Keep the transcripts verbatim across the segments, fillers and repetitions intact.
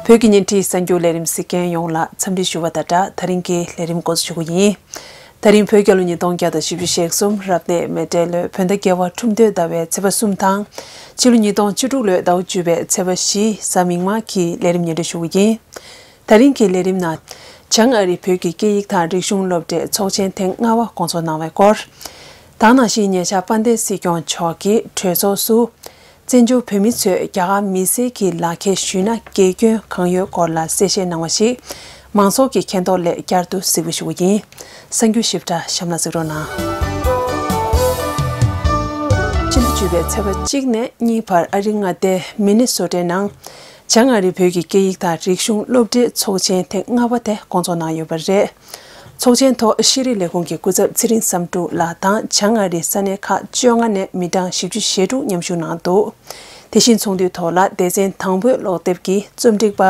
བོད་ཀྱི་བརྙན་འཕྲིན་གསར་འགྱུར་ལས་རིམ་གཟིགས་མཁན་ཡོངས་ལ་འཚམས་འདྲི་ཞུ་བ་དང་སྦྲགས། ད་རིང་གི་ལས་རིམ་འགོ་འཛུགས་ཞུ་གི་ཡིན། ད་རིང་བོད་རྒྱལ་ལོ་ཉིས་སྟོང་བརྒྱ་དང་བཞི་བཅུ་ཞེ་གསུམ་རབ་གནས་མེ་སྤྲེལ་ལོའི་བོད་ཟླ་བརྒྱད་པ་ཁྲུམས་སྟོད་ཟླ་བའི་ཚེས་པ་གསུམ་དང་། ཕྱི་ལོ་ཉིས་སྟོང་བཅུ་དྲུག་ལོའི་ཟླ་བ་བཅུ་པའི་ཚེས་པ་བཞི་གཟའ་མིག་དམར་གྱི་ལས་རིམ་སྙན་སྒྲོན་ཞུ་གི་ཡིན། ད་རིང་གི་ལས་རིམ་ནང་། བྱང་ཨ་རིའི་བོད་ཀྱི་སྐད་ཡིག་དང་རིག་གཞུང་སློབ་གྲྭའི་ཚོགས་ཆེན་ཐེངས་ལྔ་པ་བསྐོང་ཚོགས་གནང་བའི་སྐོར། ད་ག་ནང་བཞིན་ཉེ་ཆར་དཔལ་ལྡན་སྲིད་སྐྱོང་མཆོག་གིས་གྲོས་ཚོགས་སུ། བཙན་བྱོལ་བོད་མི་ཚོས་རྒྱ་གར་མི་སེར་གྱི་ལག་ཁྱེར་ཞུས་ན་དགེ་སྐྱོན་གང་ཡོད་སྐོར་ལ་གསལ་བཤད་གནང་བ་ཞིག་མང་ཚོགས་ཀྱི་མཁྱེན་རྟོགས་སླད་བསྐྱར་དུ་གཟིགས་འབུལ་ཞུ་གི་ཡིན། གསར་འགྱུར་ཞིབ་ཕྲ་གཤམ་ལ་གཟིགས་རོགས་གནང་། ཕྱི་ཟླ་བཅུ་པའི་ཚེས་པ་གཅིག་ནས་གཉིས་བར་ཨ་རིའི་མངའ་སྡེ་མི་ནི་སོ་ཊའི་ནང་། བྱང་ཨ་རིའི་བོད་ཀྱི་སྐད་ཡིག་དང་རིག་གཞུང་སློབ་གྲྭའི་ཚོགས་ཆེན་ཐེངས་ལྔ་པ་དེ་བསྐོང་ཚོགས་གནང་ཡོད་པ་རེད། ཚོགས་ཆེན་ཐོག་ཤེས་རིག་ལས་ཁུངས་ཀྱི་སྐུ་ཚབ་ཚེ་རིང་བསམ་གྲུབ་ལགས་དང་བྱང་ཨ་རིའི་ས་གནས་ཁག་བཅོ་ལྔ་ནས་མི་གྲངས་བཞི་བཅུ་ཞེ་དྲུག་མཉམ་ཞུགས་གནང་འདུག་དེ་བཞིན་ཚོགས་འདུའི་ཐོག་ལ་སྡེ་ཚན་དང་པོའི་ཀློག་དེབ་ཀྱི་རྩོམ་སྒྲིག་པ་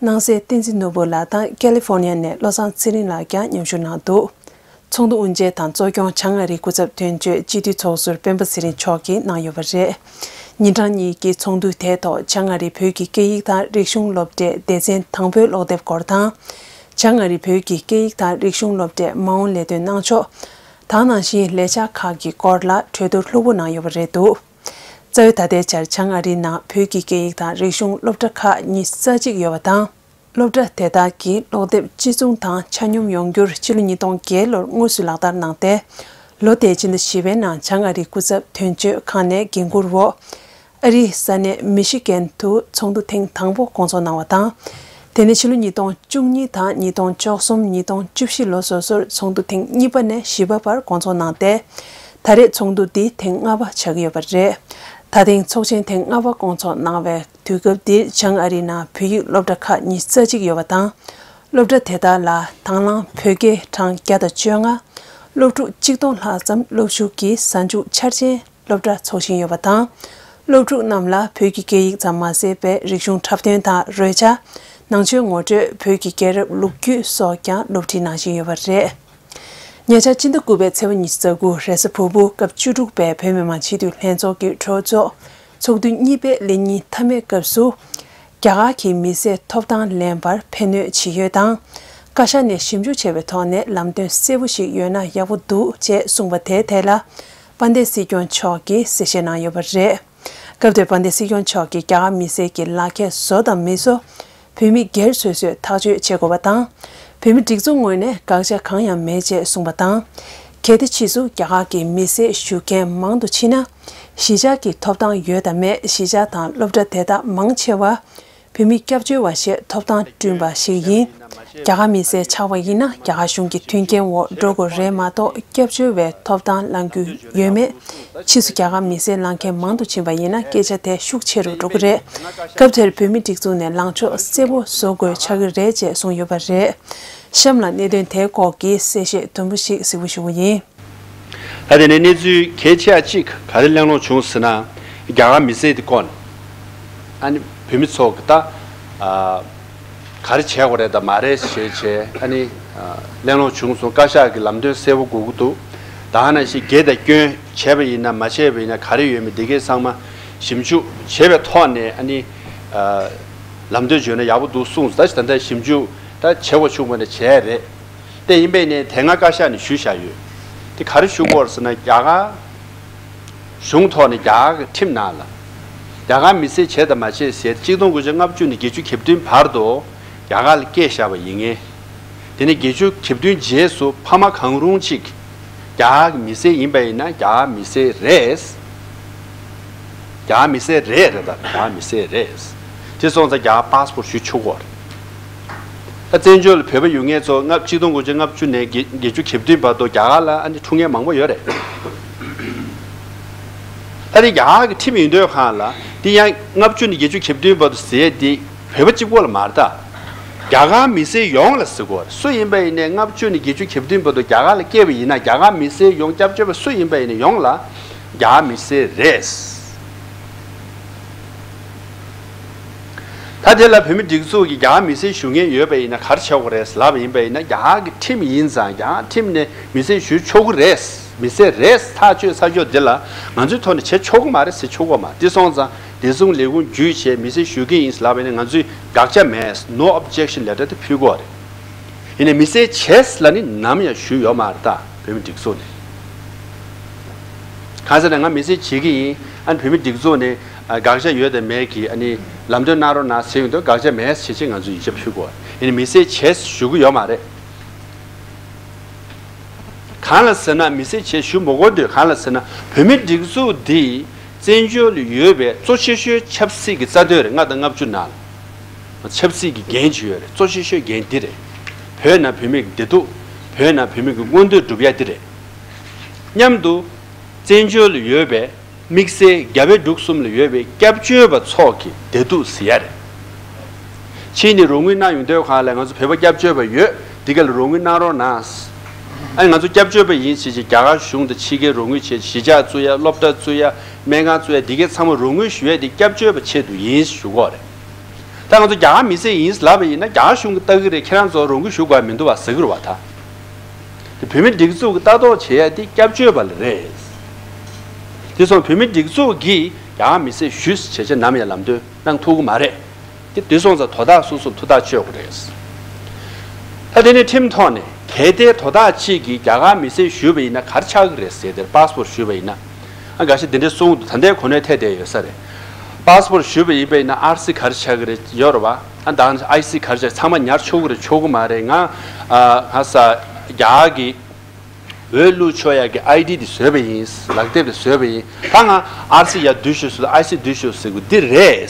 སྣང་གསལ་བསྟན་འཛིན་ནོར་བུ་ལགས་དང་ཀ་ལི་ཧྥོར་ནི་ཡ་ནས་བློ་བཟང་ཚེ་རིང་ལགས་ཀྱང་མཉམ་ཞུགས་གནང་འདུག་ཚོགས་འདུ་དབུ་འབྱེད་དང་གཙོ་སྐྱོང་བྱང་ཨ་རིའི་སྐུ་ཚབ་དོན་གཅོད་སྤྱི་འཐུས་ཚོགས་ཟུར་སྤེན་པ་ཚེ་རིང་མཆོག་གིས་གནང་ཡོད་པ་རེད། ཉིན་གྲངས་གཉིས་ཀྱི་ཚོགས་འདུའི་དེའི་ཐོག་བྱང་ཨ་རིའི་བོད་ཀྱི་སྐད་ཡིག་དང་རིག་གཞུང་སློབ་གྲྭའི་སྡེ་ཚན་དང་པོའི་ཀློག་དེབ་སྐོར་དང་། བྱང་ཨ་རིའི་བོད་ཀྱི་སྐད་ཡིག་དང་རིག་གཞུང་སློབ་གྲྭའི་མ་འོངས་ལས་དོན་གནང་ཕྱོགས། ད་ག་ནང་བཞིན་ལས་འཆར་ཁག་གི་སྐོར་ལ་གྲོས་བསྡུར་ལྷུག་པོ་གནང་ཡོད་པ་རེད་འདུག་རྩ་བའི་ད་ལྟའི་ཆར་བྱང་ཨ་རིའི་ནང་བོད་ཀྱི་སྐད་ཡིག་དང་རིག་གཞུང་སློབ་གྲྭ་ཁག་ཉི་ཤུ་རྩ་གཅིག་ཡོད་པ་དང་། སློབ་གྲྭ་དེ་དག་གིས་ཀློག་དེབ་གཅིག་མཚུངས་དང་ཆ་སྙོམས་ཡོང་རྒྱུར་ཕྱི་ལོ་ཉིས་སྟོང་བརྒྱད་ལོར་དངོས་སུ་ལག་བསྟར་གནང་སྟེ། ལོ་དེའི་ཕྱི་ཟླ་བཞི་པའི་ནང་བྱང་ཨ་རིའི་སྐུ་ཚབ་དོན་གཅོད་ཁང་ནས་འགན་འཁུར་འོག་ཨ་རིའི་ས་གནས་མི་ཤི་གན་དུ་ཚོགས་འདུ་ཐེངས་དང་པོ་བསྐོང་ཚོགས་གནང་བ་དང་། དེ་ནས་ཕྱི་ལོ་ཉིས་སྟོང་བཅུ་གཉིས་དང་ཉིས་སྟོང་བཅུ་གསུམ་ཉིས་སྟོང་བཅུ་བཞི་ལོ་སོ་སོར་ཚོགས་འདུ་ཐེངས་གཉིས་པ་ནས་བཞི་པ་བར་བསྐོང་ཚོགས་གནང་སྟེ། ད་རེས་ཚོགས་འདུ་འདི་ཐེངས་ལྔ་པ་ཆགས་ཀྱི་ཡོད་པ་རེད། ད་ཐེངས་ཚོགས་ཆེན་ཐེངས་ལྔ་པ་བསྐོང་ཚོགས་གནང་བའི་དུས་སྐབས་འདིར་བྱང་ཨ་རིའི་ནང་བོད་ཡིག་སློབ་གྲྭ་ཁག་ཉི་ཤུ་རྩ་གཅིག་ཡོད་པ་དང་། སློབ་གྲྭ་དེ་དག་ལ་དང་བླངས་བོད་དགེ་གྲངས་བརྒྱ་དང་བཅོ་ལྔ། སློབ་ཕྲུག་གཅིག་སྟོང་ལྷག་ཙམ་སློབ་ཞུགས་ཀྱིས་གཟའ་མཇུག་འཆར་ཅན་སློབ་གྲྭ་འཚོགས་བཞིན་ཡོད་པ་དང་། སློབ་ཕྲུག་རྣམས་ལ་བོད་ཀྱི་སྐད་ཡིག་ཙམ་མ་ཟད་པའི་རིག་གཞུང་འཁྲབ་སྟོན་དང་རོལ་ཆ། ནང་ཆོས་ངོ་སྤྲོད། བོད་ཀྱི་རྒྱལ་རབས་ལོ་རྒྱུས་སོགས་ཀྱང་སློབ་ཁྲིད་གནང་བཞིན་ཡོད་པ་རེད། ཉེ་ཆར་སྤྱི་ཟླ་དགུ་པའི་ཚེས་པ་ཉི་ཤུ་རྩ་དགུ་རེས་གཟའ་ཕུར་བུ་སྐབས་བཅུ་དྲུག་པའི་བོད་མི་མང་སྤྱི་འཐུས་ལྷན་ཚོགས་ཀྱི་གྲོས་ཚོགས་ཚོགས་དུས་གཉིས་པའི་ལས་ཉིན་མཐའ་མའི་སྐབས་སུ། རྒྱ་གར་གྱི་མི་སེར་ཐོབ་ཐང་ལེན་པར་ཕན་གནོད་ཇི་ཡོད་དང་། བཀའ་ཤག་ནས་ཞིབ་འཇུག་བྱས་པའི་ཐོག་ནས་ལམ་སྟོན་གསལ་པོ་ཞིག་ཡོད་ན་ཡག་པོ་འདུག་ཅེས་གསུངས་པ་དེའི་ཐད་ལ། དཔལ་ལྡན་སྲིད་སྐྱོང་མཆོག་གིས་གསལ་བཤད་གནང་ཡོད་པ་རེད། སྐབས་དེར་དཔལ་ལྡན་སྲིད་སྐྱོང་མཆོག་གིས་རྒྱ་གར་མི་སེར་གྱི་ལག་ཁྱེར་བཟོ་དང་མི་བཟོ། བོད་མི་སྒེར་སོ་སོས་ཐག་གཅོད་བྱེད་དགོས་པ་དང་། བོད་མི་སྒྲིག་འཛུགས་ངོས་ནས་དགག་བྱ་གང་ཡང་མེད་ཅེས་གསུངས་པ་དང་། གལ་ཏེ་ཕྱིས་སུ་རྒྱ་གར་གྱི་མི་སེར་ཞུ་མཁན་མང་དུ་ཕྱིན་ན། གཞིས་ཆགས་ཀྱི་ཐོབ་ཐང་ཡོད་དམ་མེད། གཞིས་ཆགས་དང་སློབ་གྲྭ་དེ་དག་མང་ཆེ་བ། བོད་མི་སྐྱབས་བཅོལ་བ་ཞེས་ཐོབ་ཐང་བསྐྲུན་པ་ཞིག་ཡིན། རྒྱ་གར་མི་སེར་ཆགས་པ་ཡིན་ན་རྒྱ་གར་གཞུང་གི་མཐུན་རྐྱེན་འོག་འགྲོ་དགོས་རེད་མ་གཏོགས་སྐྱབས་བཅོལ་བའི་ཐོབ་ཐང་བླང་རྒྱུ་ཡོད་མེད། ཕྱིས་སུ་རྒྱ་གར་མི་སེར་བླང་མཁན་མང་དུ་ཕྱིན་པ་ཡིན་ན་སྐད་ཆ་དེ་ཤུགས་ཆེ་རུ་འགྲོ་གི་རེད། སྐབས་དེར་བོད་མི་སྒྲིག་འཛུགས་ནས་ལངས་ཕྱོགས་གསལ་པོ་བཟོ་དགོས་ཆགས་ཀྱི་རེད་ཅེས་གསུངས་ཡོད་པ་རེད། གཤམ་ལ་གནད་དོན་དེའི་སྐོར་གྱི་གསལ་བཤད་དུམ་བུ་ཞིག་གཟིགས་འབུལ་ཞུ་གི་ཡིན། ད་དེ་ནས་གནས་ཚུལ་གལ་ཆེ་བ་གཅིག་ག་རེ་གླེང་སློང་བྱུང་ཟེར་ན། རྒྱ་གར་མི་སེར་དེ་བསྐོ་ནས། ཨ་ནི་བོད་མི་ཚོ་གི་ད་ཨ་ག་རེ་བྱས་དགོས་རེད་དང་མ་རེད་ཞེས་བྱས་ཨ་ནི་ཨ་གླེང་སློང་བྱུང་སོང་། བཀའ་ཤག་གི་ལམ་སྟོན་གསལ་པོ་དགོས་ཀྱི་འདུག་ད་ནང་བཞིན་དགེ་དང་སྐྱོན་བྱས་པ་ཡིན་ན་མ་བྱས་པ་ཡིན་ན་ག་རེ་ཡོད་མེད་འདི་གའི་ཚང་མ་ཞིབ་འཇུག་བྱས་པའི་ཐོག་ནས་ཨ་ནི་ཨ་ལམ་སྟོན་བྱས་ན་ཡག་པོ་འདུག་གསུངས་སོང་། ད་ད་ལྟ་ཞིབ་འཇུག་ད་བྱེད་དགོས་བྱུང་བ་ནས་བྱས་རེད། དེ་ཡིན་པས་ནས་དེ་སྔ་བཀའ་ཤག་ནས་ཞུས་བཞག་ཡོད། དེ་ག་རེ་ཞུ་དགོས་རེད་ཟེར་ན་རྒྱ་གར་གཞུང་ཐོག་ནས་རྒྱ་གར་གྱི་ཁྲིམས་ནང་ལ་རྒྱ་གར་མི་སེར་བྱས་དང་མ་བྱས་ཟེར་གཅིག་སྟོང་དགུ་བརྒྱ་ལྔ་བཅུ་ནས་བརྒྱད་ཅུ་གྱ་བདུན་བར་དུ་རྒྱ་གར་ལ་སྐྱེས་བཞག་པ་ཡིན་ངེས། དེ་ནས་བརྒྱད་ཅུ་གྱ་བདུན་རྗེས་སུ་ཕ་མ་གང་རུང་གཅིག་རྒྱ་གར་གྱི་མི་སེར་ཡིན་པ་ཡིན་ན་རྒྱ་གར་མི་སེར་རེད། རྒྱ་གར་མི་སེར་རེད་རེད་ད། རྒྱ་གར་མི་སེར་རེད། དེ་སོང་ཙང་རྒྱ་གར་པཱ་སི་པོར་ཞུ་ཆོག་གོ་རེད། ད་བཙན་བྱོལ་ལ་བོད་པ་ཡོད་མཁན་ཚོ་ལྔ་གཅིག་སྟོང་དགུ་བརྒྱ་ལྔ་བཅུ་ནས་བརྒྱད་བརྒྱད་ཅུ་གྱ་བདུན་བར་དུ་རྒྱ་གར་ལ་ཨ་ནི་འཁྲུངས་མཁན་མང་པོ་ཡོད་རེད། ད་དེ་རྒྱ་གར་གྱི་ཁྲིམས་ཡིན་དུས་གང་ལ་དེ་ཡང་ལྔ་བཅུ་ནས་བརྒྱད་ཅུ་གྱ་བདུན་བར་དུ་ཟེར་དེ་བོད་པ་གཅིག་པོ་ལ་མ་རེད་ད། རྒྱ་གར་མི་སེར་ཡོངས་ལ་ཟེར་གོ་རེད། སུ་ཡིན་པ་ཡིན་ནའི་ལྔ་བཅུ་ནས་བརྒྱད་ཅུ་གྱ་བདུན་བར་དུ་རྒྱ་གར་ལ་སྐྱེས་པ་ཡིན་ན་རྒྱ་གར་མི་སེར་ཡོངས་སྐྱབས་བཅོལ་བ་སུ་ཡིན་པ་ཡིན་ནའི་ཡོངས་ལ་རྒྱ་གར་མི་སེར་རེད། ད་དེ་ལ་བོད་མི་སྒྲིག་འཛུགས་ཀྱིས་རྒྱ་གར་མི་སེར་ཞུ་མཁན་ཡོད་པ་ཡིན་ན་ག་རེ་བྱེད་དགོས་རེད་ལབ་པ་ཡིན་པ་ཡིན་ན་རྒྱ་གར་གྱི་ཁྲིམས་ཡིན་ཙང་རྒྱ་གར་ཁྲིམས་ནས་མི་སེར་ཞུ་ཆོག་གི་རེད། མི་སེར་རེད་ཐག་གཅོད་ས་ཕྱོགས་འདི་ལ་ང་ཚོའི་ཐོག་ནས་བྱེད་ཆོག་གི་མ་རེད་ཟེར་ཆོག་གི་མ་རེད། འདི་སོང་ཙང་ བདེ་སྲུང་ལས་ཁུངས་བརྒྱུད་བྱས་མི་སེར་ཞུ་གི་ཡིན་ལབ་པ་ཡིན་ན། ང་ཚོས་དགག་བྱ་མེད། No objection letter དེ་ཕུལ་དགོས་རེད། ཡིན་ནའི་མི་སེར་བྱས་ལབ་ནི་ནམ་ཡང་ཞུས་ཡོད་མ་རེད་ད། བོད་མི་སྒྲིག་འཛུགས་ནས། གང་ཟེར་ན་ང་མི་སེར་བྱེད་ཀྱི་ཡིན། ཨ་ནི་བོད་མི་སྒྲིག་འཛུགས་ནས་ཨ་དགག་བྱ་ཡོད་དང་མེད་ཀྱི་ཨ་ནི་ལམ་སྟོན་གནང་རོགས་གནང་ཟེར་ཡོང་དུས། དགག་བྱ་མེད་ཟེར་བྱས་ང་ཚོས་ཡིག་ཆ་ཕུལ་དགོས། ཡིན་ནའི་མི་སེར་བྱས་ཞུ་གི་ཡོད་མ་རེད། གང་ལ་ཟེར་ན་མི་སེར་བྱས་ཞུ་མ་དགོས་དུས། གང་ལ་ཟེར་ན་བོད་མི་སྒྲིག་འཛུགས་འདི་བཙན་བྱོལ་ལ་ཡོད་པའི་གཙོ་ཆེ་ཤོས་ཆབ་སྲིད་ཀྱི་རྩ་དོན་རེད། ལྔ་དང་ལྔ་བཅུ་ནང་ལ་ཆབ་སྲིད་ཀྱི་འགན་ཅིག་ཡོད་རེད། གཙོ་ཆེ་ཤོས་འགན་འདི་རེད། བོད་ནང་བོད་མི་གི་བདེ་སྡུག་བོད་ནང་བོད་མི་གི་མངོན་འདོད་སྒྲུབ་ཡ་འདི་རེད། མཉམ་དུ་བཙན་བྱོལ་ལ་ཡོད་པའི་དམིགས་བསལ་རྒྱ་བལ་འབྲུག་གསུམ་ལ་ཡོད་པའི་སྐྱབས་བཅོལ་བ་ཚོ་གི་བདེ་སྡུག་ཟེར་ཡ་རེད། ཕྱིས་ནས་རོགས་དངུལ་གནང་ཡོང་དུས་སྒང་ལ་ང་ཚོ་བོད་པ་སྐྱབས་བཅོལ་བ་ཡོད། འདི་ག་ལ་རོགས་དངུལ་གནང་རོགས་གནང་། ཨ་ནི་ང་ཚོ་སྐྱབས་བཅོལ་བ་ཡིན་ཟེར་བྱས་རྒྱ་གར་གཞུང་དང་ཕྱི་རྒྱལ་རོགས་དངུལ་བྱས། གཞིས་ཆགས་བཙུགས་ཡ། སློབ་གྲྭ་བཙུགས་ཡ། སྨན་ཁང་བཙུགས་ཡ། འདི་གའི་ཚང་མ་རོགས་དངུལ་ཞུ་ཡ་དེ་སྐྱབས་བཅོལ་བ་ཆེད་དུ་ཡིན་ཞུ་གི་ཡོད་རེད། ད་ང་ཚོ་རྒྱ་གར་མི་སེར་ཡིན་ལབ་པ་ཡིན་ན་རྒྱ་གར་གཞུང་གིས་ལྟ་གི་རེད། ཁྱེད་རང་ཚོ་རོགས་དངུལ་ཞུ་དགོས་མི་འདུག་བ་ཟེར་གི་རེད་བ། ད་དེ་བོད་མི་སྒྲིག་འཛུགས་ཀྱིས་ལྟ་རྟོག་བྱེད་ཡ་དེ་སྐྱབས་བཅོལ་བ་ལ་རེད། དེ་སོང་བོད་མི་སྒྲིག་འཛུགས་ཀྱིས་རྒྱ་གར་མི་སེར་ཞུ་བྱས་བྱས་ནམ་ཡང་ལམ་སྟོན་གནང་ཐུབ་ཀྱི་མ་རེད། དེ་དུས་སོང་ཙང་དོ་བདག་སོ་སོར་ཐུགས་ཐག་གཅོད་དགོས་རེད། ད་དེ་ནས་ཁྲིམས་ཐོག་ནས་གལ་ཏེ་དོ་བདག་གཅིག་གིས་རྒྱ་གར་མི་སེར་ཞུས་པ་ཡིན་ན་ག་རེ་ཆགས་ཀྱི་རེད་ཟེར། དེར་པཱ་སི་པོར་ཞུས་པ་ཡིན་ན། ཨ་འགའ་ཤས་དེ་འདྲའི་གསུང་གི་འདུག་ད་ལྟའི་གོ་གནས་ཐད་བསྡད་ཡོད་ས་རེད། པཱ་སི་པོར་ཞུས་པ་ཡིན་པ་ཡིན་ན་ཨར་སི་ག་རེ་ཆགས་ཀྱི་རེད། ཡོད་རེད་བ། ཨ་ད་ཨའི་སི་ག་རེ་ཆགས། ཚང་མ་ཉར་ཆོག་གི་རེད། ཆོག་གི་མ་རེད། ང་ཨ་ཧ་ས་རྒྱ་གར་གྱི་འོས་བླུག་ཆོག་ཡག་གི་ཨའི་ཌི་དེ་བཟོས་པ་ཡིན། ལག་དེབ་དེ་བཟོས་པ་ཡིན། ད་ང་ཨར་སི་ཡར་བསྡུས་ཤོག་ཟེར་དང་ཨའི་སི་བསྡུས་ཤོག་ཟེར་དགོས་འདི་རེད།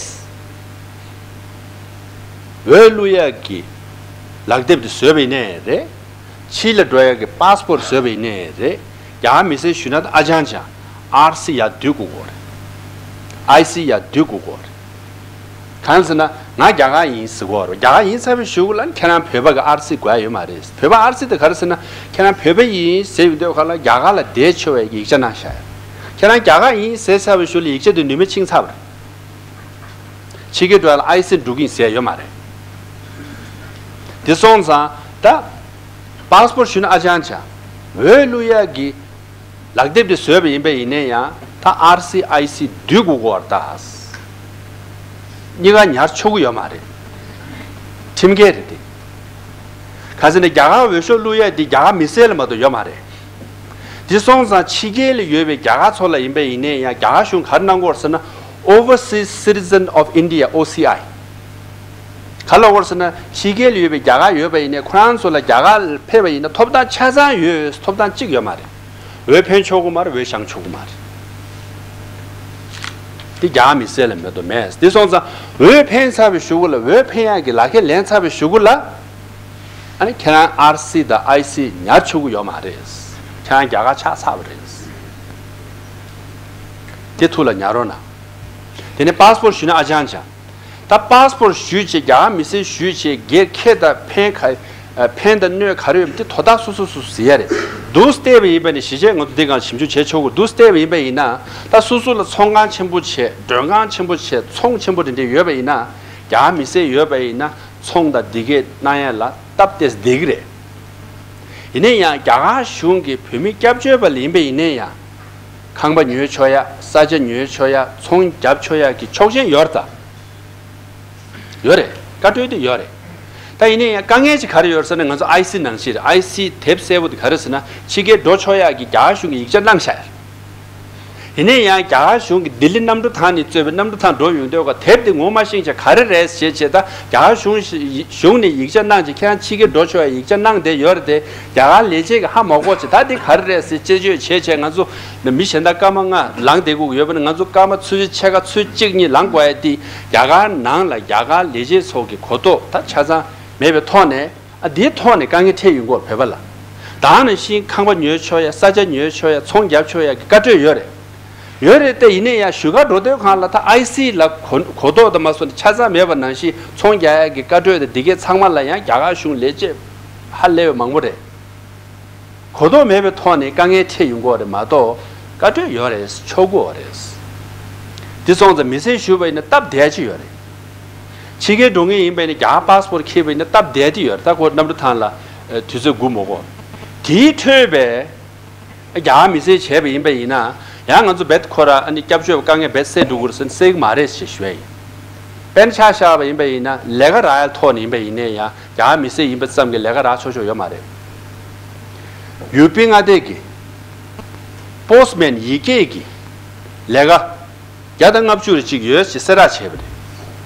འོས་བླུག་ཡག་གི་ལག་དེབ་དེ་བཟོས་པ་ཡིན་ནའི་རེད། ཕྱི་ལ་འགྲོ་ཡག་གི་པཱ་སི་པོར་བཟོས་པ་ཡིན་ནའི་རེད། རྒྱ་གར་མི་སེར་ཞུ་ན་ད་ཨ་ཅང་ཅང་ཨར་སི་ཡར་བསྡུ་དགོས་ཀྱི་རེད། ཨའི་སི་ཡར་བསྡུ་དགོས་ཀྱི་རེད། གང་ཟེར་ན་ང་རྒྱ་གར་ཡིན་ཟེར་གྱི་ཡོད་རེད། རྒྱ་གར་ཡིན་ཚར་བའི་གཞུག་ལ་ཁྱེད་རང་བོད་པ་གི་ཨར་སི་དགོས་ཡ་ཡོད་མ་རེད། བོད་པ་ཨར་སི་དེ་ག་རེ་ཟེར་ན་ཁྱེད་རང་བོད་པ་ཡིན་ཟེར་ཡོང་དུས་ག་ལ་རྒྱ་གར་ལ་བསྡད་ཆོག་པའི་ཡིག་ཆ་གནང་བཞག་ཡ། ཁྱེད་རང་རྒྱ་གར་ཡིན་ཟེར་ཚར་བའི་གཞུག་ལ་ཡིག་ཆ་དེ་ནུས་མེད་ཕྱིན་ཚར་བ་རེད། ཕྱི་རྒྱལ་འགྲོ་ཡ་ལ་ཨའི་སི་འགྲོ་གི་ཡིན་ཟེར་ཡ་ཡོད་མ་རེད། དེ་སོང་ཙང་ད་པཱ་སི་པོར་ཞུས་ན་ཨ་ཅང་ཅང་། འོས་བླུག་ཡག་གི་ལག་དེབ་དེ་བཟོས་པ་ཡིན་པ་ཡིན་ནའི་ཡང་ད་ཨར་སི་ཨའི་སི་བསྡུ་དགོས་ཀྱི་ཡོད་རེད་ད། གཉིས་ཀ་ཉར་ཆོག་གི་ཡོད་མ་རེད། ཁྲིམས་འགལ་རེད་དེ། ག་ཟེར་ན་རྒྱ་གར་འོས་ཤོག་བླུག་ཡ་དེ་རྒྱ་གར་མི་སེར་ལ་མ་གཏོགས་ཡོད་མ་རེད། དེ་སོང་ཙང་ཕྱི་རྒྱལ་ལ་ཡོད་པའི་རྒྱ་གར་ཚོ་ལ་ཡིན་པ་ཡིན་ནའི་ཡང་རྒྱ་གར་གཞུང་ག་རེ་གནང་གི་ཡོད་རེད་ཟེར་ན། Overseas Citizen of India། ཨོ་སི་ཨའི། ག་ལབ་ཀྱི་ཡོད་རེད་ཟེར་ན་ཕྱི་རྒྱལ་ལ་ཡོད་པའི་རྒྱ་གར་ཡོད་པ་ཡིན་ནའི་ཁོ་རང་ཚོ་ལ་རྒྱ་གར་ལ་ཕེབས་པ་ཡིན་ན་ཐོབ་ཐང་ཆ་ཚང་ཡོད། ཐོབ་ཐང་གཅིག་ཡོད་མ་རེད། འོས་འཕེན་ཆོག་གི་མ་རེད། འོས་བཞེངས་ཆོག་གི་མ་རེད། དེ་རྒྱ་གར་མི་སེར་ལ་མེད་དོ་མེད། དེ་སོང་ཙང་འོས་འཕེན་ཚར་བའི་གཞུག་གུ་ལ། འོས་འཕེན་ཡག་གི་ལག་ཁྱེར་ལེན་ཚར་བའི་གཞུག་གུ་ལ། ཨ་ནི་ཁྱེད་རང་ཨར་སི་དང་ཨའི་སི་ཉར་ཆོག་གི་ཡོད་མ་རེད། ཁྱེད་རང་རྒྱ་གར་ཆགས་ཚར་བ་རེད། དེ་ཐུགས་ལ་ཉར་རོགས་གནང་། དེ་ནས་པཱ་སི་པོར་ཞུས་ན་ཨ་ཅང་ཅང་། ད་པཱ་སི་པོར་ཞུས་བྱས་རྒྱ་གར་མི་སེར་ཞུས་བྱས་སྒེར་ཁེ་དང་ཕན་ག་ཕན་དང་གནོད་ག་རེ་ཡོད་དེ་དོ་བདག་སོ་སོ་སོ་སོ་ཟེར་ཡ་རེད། འདུག་སེ་བལྟས་པ་ཡིན་པ་ནི་གཞིས་བྱེས་ང་ཚོ་འདི་སྒང་ཞིབ་འཇུག་བྱས་ཆོག་གི། འདུག་སེ་བལྟས་པ་ཡིན་པ་ཡིན་ན་ད་སོ་སོ་ལ་ཚོང་ཁང་ཆེན་པོ་བྱས། མགྲོན་ཁང་ཆེན་པོ་བྱས། ཚོང་ཆེན་པོ་དེ་འདྲས་ཡོད་པ་ཡིན་ན། རྒྱ་གར་མི་སེར་ཡོད་པ་ཡིན་ན་ཚོང་དང་འདི་གས་གནང་ཡ་ལ་སྟབས་བདེ་བདེ་གི་རེད། ཡིན་ན་ཡང་རྒྱ་གར་གཞུང་གིས་བོད་མི་སྐྱབས་བཅོལ་བ་ལ་ཡིན་པ་ཡིན་ན་ཡང་། ཁང་པ་ཉོས་ཆོག་ཡ། ས་ཆ་ཉོས་ཆོག་ཡ། ཚོང་རྒྱབ་ཆོག་ཡ་གི་ཆོག་མཆན་ཡོད་རེད་ད། ཡོད་རེད། བཀའ་འཁྲོལ་དེ་ཡོད་རེད། ད་ཡིན་ན་ཡང་དཀའ་ངལ་ཅིག་ག་རེ་ཡོད་ཟེར་ན། ང་ཚོ་ཨའི་སི་ནང་བཞིན་རེད། ཨའི་སི་དེབ་གསལ་པོ་དེ་ག་རེ་ཟེར་ན། ཕྱི་རྒྱལ་འགྲོ་ཆོག་ཡག་གི་རྒྱ་གར་གཞུང་གི་ཡིག་ཆ་གནང་བཞག་ཡ་རེད། ཡིན་ན་ཡང་རྒྱ་གར་གཞུང་གི་ལྡི་ལི་གནམ་གྲུ་ཐང་ནས་གཙོས་པའི་གནམ་གྲུ་ཐང་འགྲོ་ཡོང་དུས་ཀ་དེབ་དེ་ངོ་མ་ཤེས་བྱས་ག་རེ་རེད་ཟེར་བྱས། ད་རྒྱ་གར་གཞུང་གཞུང་ནས་ཡིག་ཆ་གནང་བྱས། ཁྱེད་རང་ཕྱི་རྒྱལ་འགྲོ་ཆོག་ཡག་ཡིག་ཆ་གནང་བསྡད་ཡོད་རེད་དེ། རྒྱ་གར་ལས་བྱེད་ཀྱིས་ཧ་མ་གོ་བྱས། ད་འདི་ག་རེ་རེད་ཟེར་དཔྱད་བརྗོད་བྱས་བྱས། ང་ཚོ་མི་གཞན་དག་སྐར་མ་ལྔ་ལངས་བསྡད་དགོས་ཀྱི་ཡོད་པ་ནི། ང་ཚོ་སྐར་མ་ཆུ་ཚོད་ཕྱེད་ཀ་ཚོད་གཅིག་གཉིས་ལངས་དགོས་ཡ་དེ། རྒྱ་གར་ནང་ལ་རྒྱ་གར་ལས་བྱེད་ཚོ་གི་གོ་རྟོགས་ད་ཆ་ཚང་མེད་པའི་ཐོག་ནས། ཨ་འདིའི་ཐོག་ནས་དཀའ་ངལ་འཕྲད་ཡོང་གི་ཡོད་རེད་བོད་པ་ལ། ད་ག་ནང་བཞིན་ཁང་པ་ཉོས་ཆོག་ཡ། ས་ཆ་ཉོས་ཆོག་ཡ། ཚོང་རྒྱབ་ཆོག་ཡ་གི་བཀའ་འཁྲོལ་ཡོད་རེད། ཡོད་རེད་དེ། ཡིན་ན་ཡང་བཞུགས་སྒར་འགྲོ་དུས་སྒང་ལ་ད་ཨའི་སི་ལ་གོ་གོ་རྟོགས་དང་མ་སོགས་ཆ་ཚང་མེད་པ་ནང་བཞིན། ཚོང་རྒྱག་ཡ་གི་བཀའ་འཁྲོལ་དང་འདི་གའི་ཚང་མ་ལ་ཡང་རྒྱ་གར་གཞུང་ལས་བྱེད་ཧ་ལས་པ་མང་པོ་རེད། གོ་རྟོགས་མེད་པའི་ཐོག་ནས་དཀའ་ངལ་འཕྲད་ཡོང་གི་ཡོད་རེད་མ་གཏོགས། བཀའ་འཁྲོལ་ཡོད་རེད། ཆོག་གི་ཡོད་རེད། དེ་སོང་ཙང་མི་སེར་ཞུས་པ་ཡིན་ན་སྟབས་བདེ་ཅིག་ཡོད་རེད། ཕྱི་རྒྱལ་འགྲོ་མཁན་ཡིན་པ་ཡིན་ན། རྒྱ་གར་པཱ་སི་པོར་འཁྱེར་བ་ཡིན་ན་སྟབས་བདེ་དེ་ཡོད་རེད། ད་ཁོ་གནམ་གྲུ་ཐང་ལ་དུས་ཚོད་སྒུག་མ་དགོས། དེའི་འཕྲོས་པའི་རྒྱ་གར་མི་སེར་བྱས་པ་ཡིན་པ་ཡིན་ན། ཡང་ང་ཚོ་རྦད་ཁོ་ར་ཨ་ནི་སྐྱབས་བཅོལ་བའི་དཀའ་ངལ་རྦད་སེལ་འགྲོ་གི་རེད་ཟེར་ན་སེལ་གི་མ་རེད་ཞེས་ཞུ་ཡ་ཡིན། དཔེར་ན་ཆ་བཞག་པ་ཡིན་པ་ཡིན་ན་ལས་ཀ་རག་ཡ་ཐོག་ནས་ཡིན་པ་ཡིན་ནའི་ཡང་རྒྱ་གར་མི་སེར་ཡིན་པ་ཙམ་གྱིས་ལས་ཀ་རག་ཆོག་ཆོག་ཡོད་མ་རེད། ཡུལ་སྤྱི་མངའ་སྡེ་གི་པོ་སི་ཊི་མེན་ཡི་གེ་གི་ལས་ཀ་བརྒྱ་དང་ལྔ་བཅུ་རེ་གཅིག་ཡོད་ཅེས་གསལ་བསྒྲགས་བྱས་པ་རེད།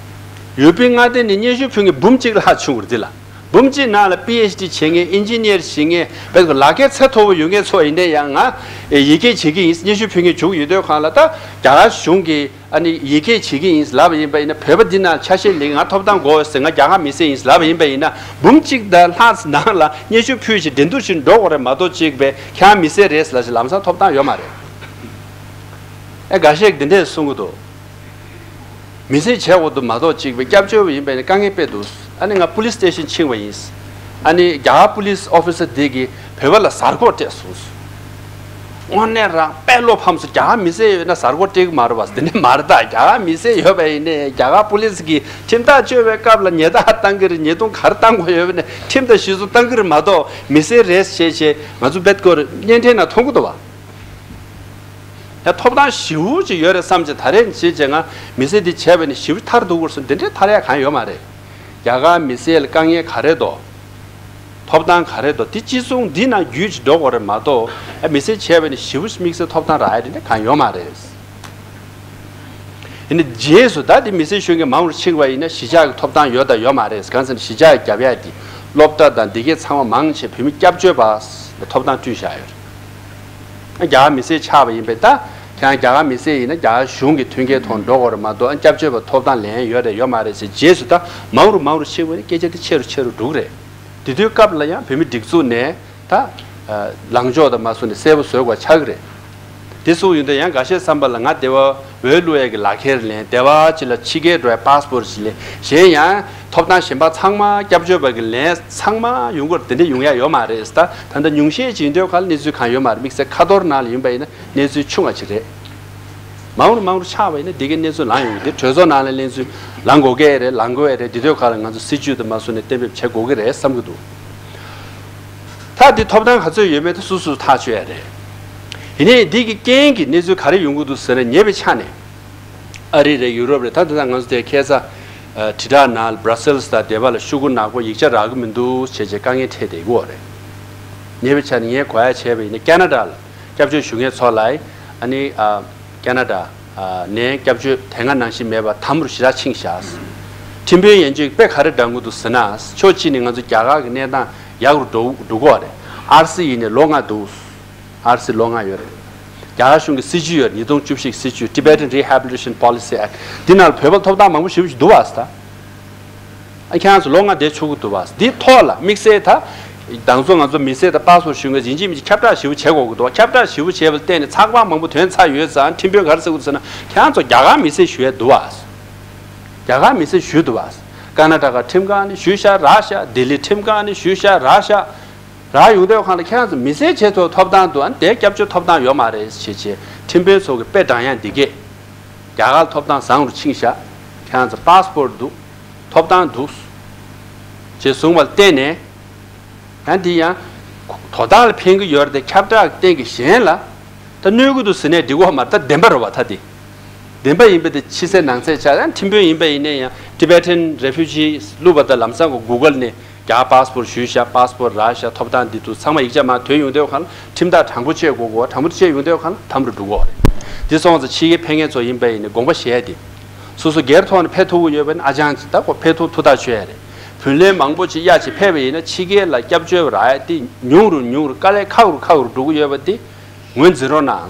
ཡུལ་སྤྱི་མངའ་སྡེ་ནས་སྙན་ཞུ་ཕུལ་མཁན་འབུམ་གཅིག་ལྷག་བྱུང་བ་རེད་འདི་ལ། འབུམ་གཅིག་ནང་ལ་པི་ཨེཆ་ཌི་བྱེད་མཁན་ཨིན་ཇི་ནི་ཡར་བྱེད་མཁན་བས་ལག་ཁྱེར་ཚད་མཐོ་པོ་ཡོད་མཁན་ཚོ་ཡིན་ནའི་ཡང་ང་ཡི་གེ་བྱེད་ཀྱི་ཡིན་སྙན་ཞུ་ཕུལ་མཁན་བྱུང་ཡོད་དུས་གང་ལ་ད་རྒྱ་གར་གཞུང་གིས་ཨ་ནི་ཡི་གེ་བྱེད་ཀྱི་ཡིན་ལབ་པ་ཡིན་པ་ཡིན་ན་བོད་པ་འདི་ནང་ཆ་ཤས་ལེགས་ང་ཐོབ་ཐང་དགོས་ཟེར་ང་རྒྱ་གར་མི་སེར་ཡིན་ལབ་པ་ཡིན་པ་ཡིན་ན་འབུམ་གཅིག་དང་ལྷག་ནང་ལ་སྙན་ཞུ་ཕུལ་ཞིག་འགྲན་བསྡུར་ཞིག་འགྲོ་དགོས་རེད་མ་གཏོགས་གཅིག་པས་ཁྱེད་རང་མི་སེར་རེད་ལབ་ཞིག་ལམ་སང་ཐོབ་ཐང་ཡོད་མ་རེད། ཨེ་འགའ་ཤས་འདི་འདྲས་གསུང་གི་འདུག་མི་སེར་བྱས་འོ་དུ་མ་གཏོགས་གཅིག་པའི་སྐྱབས་བཅོལ་བ་ཡིན་པས་ནི་དཀའ་ངལ་དཔེ་འདུག་ཨ་ནི་ང་པུ་ལིས་སི་ཊེ་ཤན་ཕྱིན་པ་ཡིན། ཨ་ནི་རྒྱ་གར་པུ་ལིས་ཨོ་ཕི་སར་དེ་གིས་བོད་པ་ལ་གཟའ་སྐོར་སྤྲད་སོང་། དངོས་གནས་རང་དཔེ་བློ་ཕམ་སོང་རྒྱ་གར་མི་སེར་ཡོད་ན་གཟའ་སྐོར་སྤྲད་གི་མ་རེད་པ་དེ་ནི་མ་རེད་ད་རྒྱ་གར་མི་སེར་ཡོད་པ་ཡིན་ནའི་རྒྱ་གར་པུ་ལིས་ཀྱིས་ཁྲིམས་ཐག་གཅོད་པའི་སྐབས་ལ་ཉེས་རྡུང་བཏང་གི་རེད་ཉེས་རྡུང་ག་རེ་བཏང་དགོས་ཡོད་པ་ནི་ཁྲིམས་དང་གཞི་བཟུང་བཏང་གི་རེད་མ་གཏོགས་མི་སེར་རེད་ཞེས་བྱས་ང་ཚོ་བེད་སྐོར་བརྙན་འཕྲིན་ནང་མཐོང་གི་འདུག་བ། ཡང་ཐོབ་ཐང་ཞེ་པོ་ཅིག་ཡོད་རེད་བསམ་བྱས་ད་རེས་བྱས་བྱས་ང་མི་སེར་འདི་བྱས་པ་ནི་ཞེ་པོ་ཐར་འདུག་གོ་སོང་འདི་འདྲའི་ཐར་ཡ་གང་ཡོད་མ་རེད། རྒྱ་གར་མི་སེར་ལ་དཀའ་ངལ་ག་རེ་འདུག་ཐོབ་ཐང་ག་རེ་འདུག་འདི་སྤྱི་ཚོགས་འདི་ནང་རྒྱུས་ཅིག་འགྲོ་དགོས་རེད་མ་གཏོགས་ཨ་མི་སེར་བྱས་པ་ནི་ཞེ་པོ་དམིགས་བསལ་ཐོབ་ཐང་རག་ཡ་འདི་འདྲ་གང་ཡོད་མ་རེད། ཡིན་ནའི་རྗེས་སུ་ད་འདི་མི་སེར་གཞོན་སྐྱེས་མང་རུ་ཕྱིན་པ་ཡིན་ན་གཞིས་ཆགས་ཀྱི་ཐོབ་ཐང་ཡོད་དང་ཡོད་མ་རེད་གང་ཟེར་ན་གཞིས་ཆགས་ཀྱི་རྒྱབ་ཡ་འདི་སློབ་གྲྭ་དང་འདི་གའི་ཚང་མ་མང་ཆེ་བོད་མི་སྐྱབས་བཅོལ་བ་ཐོབ་ཐང་བསྐྲུན་བཞག་ཡོད་རེད། རྒྱ་གར་མི་སེར་ཆགས་པ་ཡིན་པས་ད་ཁྱེད་རང་རྒྱ་གར་མི་སེར་ཡིན་ན་རྒྱ་གར་གཞུང་གི་མཐུན་རྐྱེན་ཐོག་འགྲོ་དགོས་རེད་མ་གཏོགས་སྐྱབས་བཅོལ་བ་ཐོབ་ཐང་ལེན་ཡོད་རེད་ཡོད་མ་རེད་ཟེར་རྗེས་སུ་ད་མང་རུ་མང་རུ་ཕྱིན་པ་ནི་སྐད་ཆ་དེ་ཆེ་རུ་ཆེ་རུ་འགྲོ་གི་རེད། དེ་དུས་སྐབས་ལ་ཡང་བོད་མི་སྒྲིག་འཛུགས་ནས་ད་ལངས་ཕྱོགས་དང་མ་སོང་ནས་གསལ་པོ་བཟོ་དགོས་ཆགས་ཀྱི་རེད། དེ་སོང་ཡོང་དུས་ཡང་འགའ་ཤས་བསམ་པ་ལ་ང་སྡེ་བ་འོས་བླུག་ཡས་ཀྱི་ལག་ཁྱེར་ལེན་སྡེ་བ་གཅིག་ལ་ཕྱི་རྒྱལ་འགྲོ་ཡས་པཱ་སི་པོར་ཞིག་ལེན་གཞན་ཡང་ཐོབ་ཐང་གཞན་པ་ཚང་མ་སྐྱབས་བཅོལ་བ་གི་ལེན་ཚང་མ་ཡོང་གི་རེད་དེ་འདྲ་ཡོང་ཡ་ཡོད་མ་རེད་ད་ད་ལྟ་ཉུང་ཤས་ཅིག་ཡིན་དུས་ག་ལ་གནས་ཚུལ་གང་ཡོད་མ་རེད་དམིགས་བསལ་ཁ་ཐོར་ནང་ལ་ཡིན་པ་ཡིན་ན་གནས་ཚུལ་ཆུང་བ་ཅིག་རེད། མང་རུ་མང་རུ་ཆགས་པ་ཡིན་ན་འདི་གའི་གནས་ཚུལ་ལངས་ཡོང་གི་འདི་གྲོས་ཚོགས་ནང་ལ་གནས་ཚུལ་ལངས་དགོས་ཀྱི་རེད་ལངས་དགོས་ཡ་རེད་འདི་དུས་ག་ལ་ང་ཚོ་སྲིད་ཇུས་དང་མ་སོང་ནས་གཏན་འབེབས་བྱེད་དགོས་ཀྱི་རེད་བསམ་གྱི་འདུག་ད་འདི་ཐོབ་ཐང་ག་ཚོད་ཡོད་མེད་དེ་སོ་སོས་ཐག་གཅོད་ཡ་རེད། ཡིན་ནའི་འདི་གི་རྐྱེན་གྱི་གནས་ཚུལ་ག་རེ་ཡོང་གི་འདུག་ཟེར་ན་ཉེ་བའི་ཆ་ནས་ཨ་རི་རེད་ཡུ་རོབ་རེད་ད་འདི་དག་ང་ཚོ་དེ་ཁ་སང་དྲིལ་བསྒྲགས་ནང་Brussels་དང་སྡེ་བ་ལ་ཤོག་གུ་ནག་པོ་ཡིག་ཆ་རག་གི་མི་འདུག་བྱས་བྱས་དཀའ་ངལ་འཕྲད་བསྡད་ཀྱི་ཡོད་རེད། ཉེ་བའི་ཆ་ནས་ངས་གོ་ཡ་བྱས་པ་ཡིན་ན་ཁེ་ན་ཌ་ལ་སྐྱབས་བཅོལ་ཞུ་མཁན་ཚོ་ལ་ཨ་ནི་ཨ། ཁེ་ན་ཌ་ནས་སྐྱབས་བཅོལ་དེ་སྔ་ནང་བཞིན་མེད་པར་དམ་རུ་ཞེ་དྲག་ཕྱིན་བཞག་ཁྲིམས་དཔོན་ཡན་ཆོད་དཔེ་ག་རེ་བསྒྲགས་ཀྱི་འདུག་ཟེར་ན་ཕྱོགས་གཅིག་ནས་ང་ཚོ་རྒྱ་གར་གྱི་གནས་སྟངས་ཡག་རུ་འགྲོ་འགྲོ་གི་ཡོད་རེད། ཨར་སི་ཡིན་ནའི་ལོ་ལྔ་འདུག་ཨར་སི་ལོ་ལྔ་ཡོད་རེད། རྒྱ་གར་གཞུང་གི་སྲིད་ཇུས་ཡོད་རེད་ཉིས་སྟོང་བཅུ་བཞི་གི་སྲིད་ཇུས་Tibetan Rehabilitation Policy Act འདི་ནང་ལ་བོད་པ་ཐོབ་ཐང་མང་པོ་ཞེ་པོ་ཞིག་འདུག་བ་ཟེར་ད། ཨ་ཁྱེད་རང་ཚོ་ལོ་ལྔ་བསྡད་ཆོག་གི་འདུག་བ། འདི་ཐོག་ལ་དམིགས་བསལ་ད། དང་ཚོ་ང་ཚོ་མི་སེར་དང་པཱ་སི་པོར་ཞུ་མཁན་ཡིན་གཅིག་མིན་གཅིག་ཁྱབ་བསྒྲགས་ཞེ་པོ་བྱེད་དགོས་ཀྱི་འདུག་ཁྱབ་བསྒྲགས་ཞེ་པོ་བྱས་པ་ལ་བརྟེན་ནས་ཚགས་པར་མང་པོ་ཐོན་ཚར་ཡོད་ཙང་ཁྲིམས་དཔོན་ག་རེ་ཟེར་གི་འདུག་ཟེར་ན་ཁྱེད་རང་ཚོ་རྒྱ་གར་མི་སེར་ཞུ་ཡས་འདུག་བ། རྒྱ་གར་མི་སེར་ཞུས་འདུག་བ། ཀར་ན་ཊ་ཀ་ཁྲིམས་ཁང་ནས་ཞུས་ཤག་རག་ཤག་ལྡི་ལི་ཁྲིམས་ཁང་ནས་ཞུས་ཤག་རག་ཤག་རག་ཡོང་དུས་གང་ལ་ཁྱེད་རང་ཚོ་མི་སེར་བྱས་ཚོ་ཐོབ་ཐང་འདུག་ཨ་ནི་དེ་སྐྱབས་བཅོལ་ཐོབ་ཐང་ཡོད་མ་རེད་ཞེས་བྱས་ཁྲིམས་དཔོན་ཚོ་གི་དཔེ་བགྲང་ཡ་འདི་གས། རྒྱ་གར་ཐོབ་ཐང་བཟང་རུ་ཕྱིན་ཤག་ཁྱེད་རང་ཚོ་པཱ་སི་པོར་འདུག་ཐོབ་ཐང་འདུག་ཅེས་གསུངས་པ་ལ་བརྟེན་ནས། ཡང་འདི་ཡང་དོ་བདག་ལ་ཕན་གྱི་ཡོད་རེད་དེ་ཁྱབ་བསྒྲགས་སྟེང་གི་གཞན་ལ་ད་གནོད་ཀྱི་འདུག་ཟེར་ནས་འགྲིག་གི་མ་རེད་ད་བདེན་པ་རེད་བ་ད་དེ། བདེན་པ་ཡིན་པ་དེ་ཕྱི་གསལ་ནང་གསལ་ཆགས་ཡང་ཁྲིམས་དཔོན་ཡིན་པ་ཡིན་ནའི་ཡང་Tibetan Refugees་བླུགས་པ་དང་ལམ་སང་གི་Google་ནས་རྒྱ་གར་པཱ་སི་པོར་ཞུས་ཤག་པཱ་སི་པོར་རག་ཤག་ཐོབ་ཐང་འདི་འདུག་ཚང་མ་ཡིག་ཆ་མར་ཐོན་ཡོང་དུས་གང་ལ་ཁྲིམས་ཐག་དྲང་པོ་བཅད་དགོས་གོ་དྲང་པོ་བཅད་ཡོང་དུས་གང་ལ་དམ་རུ་འགྲོ་གོ་རེད། འདི་སོང་ཙང་ཕྱི་རྒྱལ་ཕེབས་མཁན་ཚོ་ཡིན་པ་ཡིན་ནའི་དགོངས་པ་བཞེས་ཏེ། སོ་སོ་སྒེར་ཐོག་ནས་ཕེབས་ཐུབ་ཀྱི་ཡོད་པ་ཡིན་ན་ཨ་ཅང་ཅིག་ད་ཁོ་ཕེབས་ཐུབ་ཐུབ་ཐག་ཆོད་ཡ་རེད། བུ་ལོན་མང་པོ་ཅིག་གཡར་ཅིག་ཕེབས་པ་ཡིན་ན་ཕྱི་རྒྱལ་ལ་སྐྱབས་བཅོལ་བ་རག་ཡ་དེ་ཉུང་རུ་ཉུང་རུ་དཀའ་ལས་ཁག་རུ་ཁག་རུ་འགྲོ་གི་ཡོད་པ་དེ་ངོས་འཛིན་རོགས་གནང་།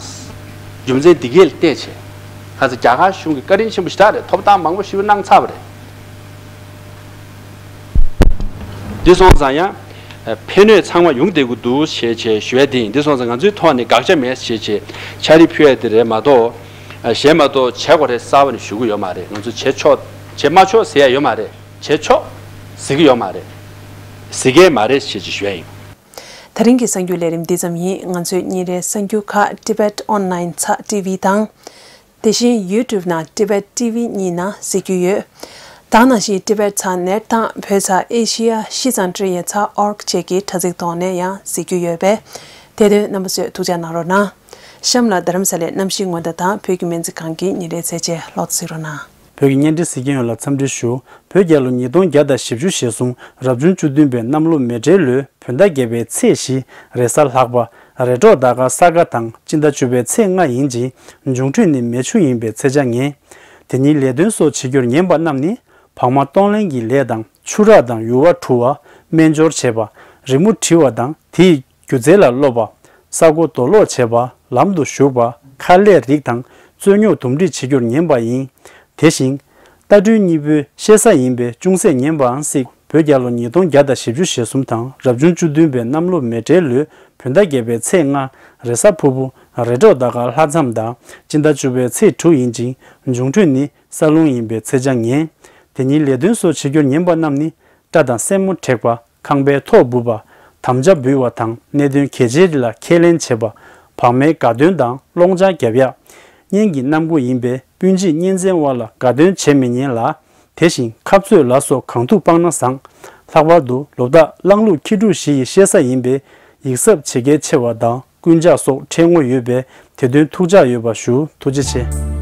རྒྱུ་མཚན་འདི་གས་ལ་བལྟས་བྱས། ཁ་ཚ་རྒྱ་གར་གཞུང་གི་བཀའ་དྲིན་ཆེན་པོ་ཞེ་དྲག་རེད་ཐོབ་ཐང་མང་པོ་ཞེ་པོ་གནང་ཚར་བ་རེད། འདི་སོང་ཙང་ཡང་། ཕན་གནོད་ཚང་མ་ཡོང་བསྡད་ཀྱི་འདུག་ཞེས་བྱས་ཞུ་ཡ་དེ་ཡིན་འདི་སོང་ཙང་ང་ཚོའི་ཐོག་ནས་དགག་བྱ་མེད་ཞེས་བྱས་ཕྱག་བྲིས་ཕུལ་ཡ་དེ་རེད་མ་གཏོགས། གཞན་མ་གཏོགས་བྱེད་དགོས་རེད་གསར་པ་ནས་ཞུ་གི་ཡོད་མ་རེད་ང་ཚོ་བྱེད་ཆོག་བྱེད་མ་ཆོག་ཟེར་ཡ་ཡོད་མ་རེད་བྱེད་ཆོག་ཟེར་གི་ཡོད་མ་རེད། ཟེར་གི་མ་རེད་ཞེས་བྱས་ཞུ་ཡ་ཡིན། དེ་རིང་གི་གསར་འགྱུར་ལས་རིམ་འདི་ཙམ་ཡིན། ང་ཚོའི་ཉིན་རེའི་གསར་འགྱུར་ཁག་Tibet Online་ཚགས་ཊི་ཝི་དང་། དེ་བཞིན་YouTube་ནང་Tibet T V་གཉིས་ནང་གཟིགས་རྒྱུ་ཡོད། ད་ག་ནང་བཞིན་Tibet་ཚགས་net་དང་བོད་ཚགས་Asia་ཤིས་ཙང་ཊི་རི་ཡ་ཚགས་org་བཅས་ཀྱི་དྲ་ཚིགས་ཐོག་ནས་ཡང་གཟིགས་རྒྱུ་ཡོད་པས། དེ་དོན་རྣམ་པ་ཚོས་ཐུགས་འཇགས་གནང་རོགས་གནང་། གཤམ་ལ་རྡ་རམ་ས་ལའི་གནམ་གཤིས་སྔོན་བརྡ་དང་བོད་ཀྱི་སྨན་རྩིས་ཁང་གི་ཉིན་རེའི་ཚེས་ཆའི་ལོག་གཟིགས་རོགས་གནང་། བོད་ཀྱི་བརྙན་འཕྲིན་གཟིགས་མཁན་ཡོངས་ལ་འཚམས་འདྲི་ཞུ། བོད་རྒྱལ་ལོ་ཉིས་སྟོང་བརྒྱ་དང་བཞི་བཅུ་ཞེ་གསུམ་རབ་བྱུང་བཅུ་བདུན་པའི་གནམ་ལོ་མེ་བྲེག་ལོའི་བོད་ཟླ་བརྒྱད་པའི་ཚེས་བཞི་རེས་གཟའ་ལྷག་པ། རེས་གྲོགས་ཟླ་སྐར་ས་ག་དང་སྤྱི་ཟླ་བཅུ་པའི་ཚེས་ལྔ་ཡིན་ཅིང་། འབྱུང་འཕྲོད་ནི་མེ་ཆུ་ཡིན་པའི་ཚེས་ཆ་ངེས། དེ་ཉིན་ལས་དོན་སོགས་བྱེད་རྒྱུར་ཉན་པ་རྣམས་ནི། བག་མ་གཏོང་ལེན་གྱི་ལས་དང་། ཆུ་རགས་དང་ཡུར་བ་འཁྲུ་བ། སྨན་སྦྱོར་བྱེད་པ། རི་མོ་བྲི་བ་དང་དེའི་སྒྱུ་རྩལ་ལ་སློབ་པ། ས་སྒོ་རྡོ་སློག་བྱེད་པ། ལམ་དུ་ཞུགས་པ། ཁ་ལས་རིགས་དང་རྩོད་རྙོག་འདུམ་འགྲིག་བྱེད་རྒྱུར་ཉན་པ་ཡིན། དེ་བཞིན། རྟ་སྦྲུལ་གཉིས་པོའི་ཤེ་ས་ཡིན་པས་ཅུང་ཟད་ཉན་པའང་སྲིད། བོད་རྒྱལ་ལོ་ཉིས་སྟོང་བརྒྱ་དང་བཞི་བཅུ་ཞེ་གསུམ་དང་རབ་བྱུང་བཅུ་བདུན་པའི་གནམ་ལོ་མེ་བྲེག་ལོའི་བོད་ཟླ་བརྒྱད་པའི་ཚེས་ལྔ་རེས་གཟའ་ཕུར་བུ། རེས་གྲོགས་ཟླ་སྐར་ལྷ་མཚམས་དང་སྤྱི་ཟླ་བཅུ་པའི་ཚེས་དྲུག་ཡིན་ཅིང་། འབྱུང་འཕྲོད་ནི་ས་རླུང་ཡིན་པའི་ཚེས་ཆ་ངེས། དེ་ཉིན་ལས་དོན་སོགས་བྱེད་རྒྱུར་ཉན་པ་རྣམས་ནི། སྐྲ་དང་སེན་མོ་བྲེག་པ། ཁང་པའི་ཐོག་སྦུབ་པ། དམ་བཅའ་འབུལ་བ་དང་གནད་དོན་གལ་ཆེ་ལ་ཁས་ལེན་བྱེད་པ། བག་མའི་དགའ་སྟོན་དང་སློང་ཆང་རྒྱབ་ཡག་གཉེན་གྱི་གནམ་སྒོ་ཡིན་པས་སྤུན་མཆེད་གཉེན་ཚན་དབར་ལ་དགའ་སྟོན་བྱེད་མི་ཉན་ལ། དེ་བཞིན་ཁ་རྩོད་ལ་སོགས་གང་ཐུབ་སྤངས་ན་བཟང་། ལྷག་པར་དུ་ལོ་རྟགས་གླང་ལུག་ཁྱི་འབྲུག་བཞི་ཡི་ཤེ་ས་ཡིན་པས་ཡིག་གཟབ་བྱེད་གལ་ཆེ་བ་དང་རྐུན་ཇག་སོགས་ཕྲད་ངོ་ཡོད་པས་དེ་དོན་ཐུགས་འཇགས་ཡོད་པ་ཞུ། ཐུགས་རྗེ་ཆེ།